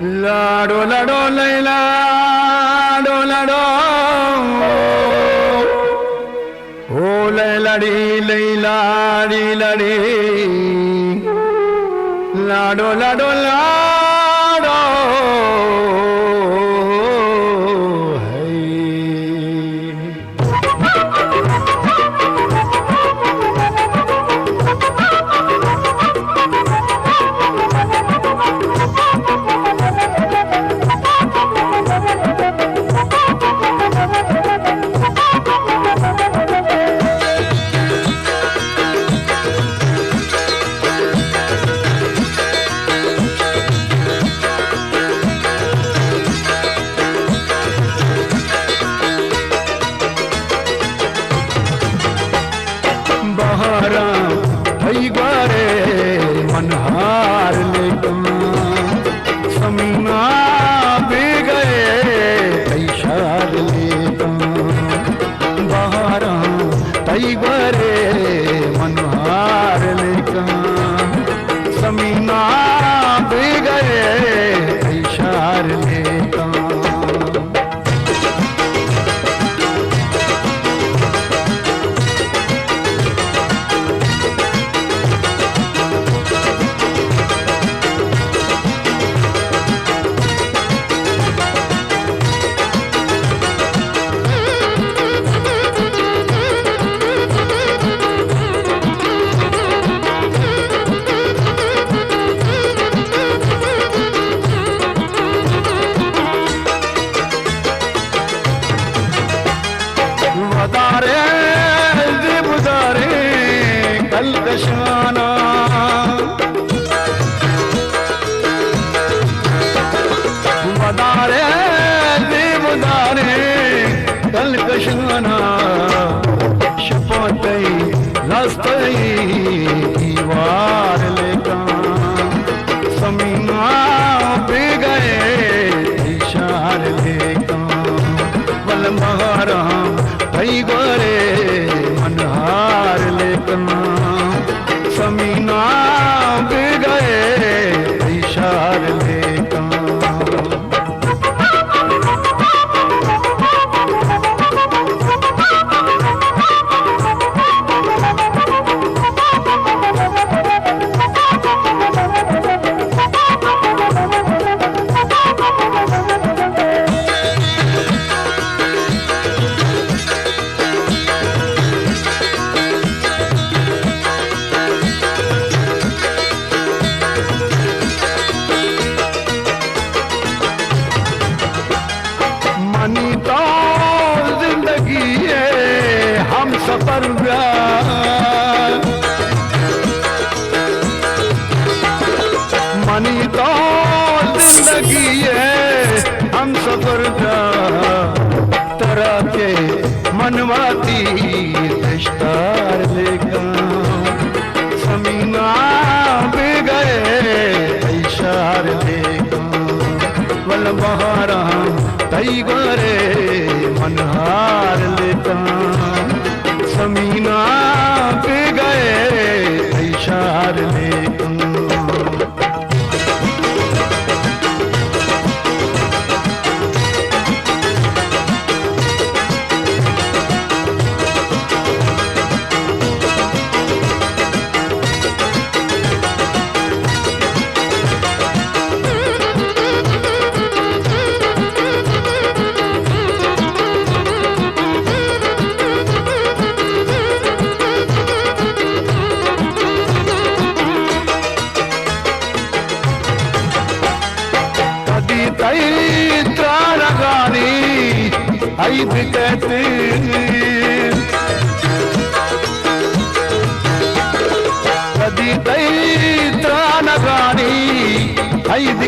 لاڈو لاڈو لئی لاڈو لاڈو، او لئی لاڈی لئی لاڈی لاڈی، لاڈو لاڈو لاڈو، ہئی۔ بہاراں تئی گوارے من ہار لیکاں، سمینا بیگئے تئی شار لیکاں۔ بہاراں تئی گوارے من ہار لیکاں، سمینا بیگئے تئی شار لیکاں۔ ودارے زیبدارے کلکشانا، ودارے زیبدارے کلکشانا، شپاں تئی لاس تئی دیوار لیکاں، سمینا بیگئے تئی شار لیکاں، ول بہاراں تئی گوارے من ہار لیکاں، سمینا بیگئے تئی شار لیکاں۔ منی تو زندگی ءِ ہمسفر بیا، منی تو زندگی ءِ ہمسفر بیا، ترا کہ من وتی دشتار لیکاں، سمینا بیگئے تئی شار لیکاں، ول بہاراں تئی گوارے من ہار لیکاں، سمینا بیگئے تئی شار لیکاں۔ کدی تئی ترانگانی عید کیت، کدی تئی ترانگانی عید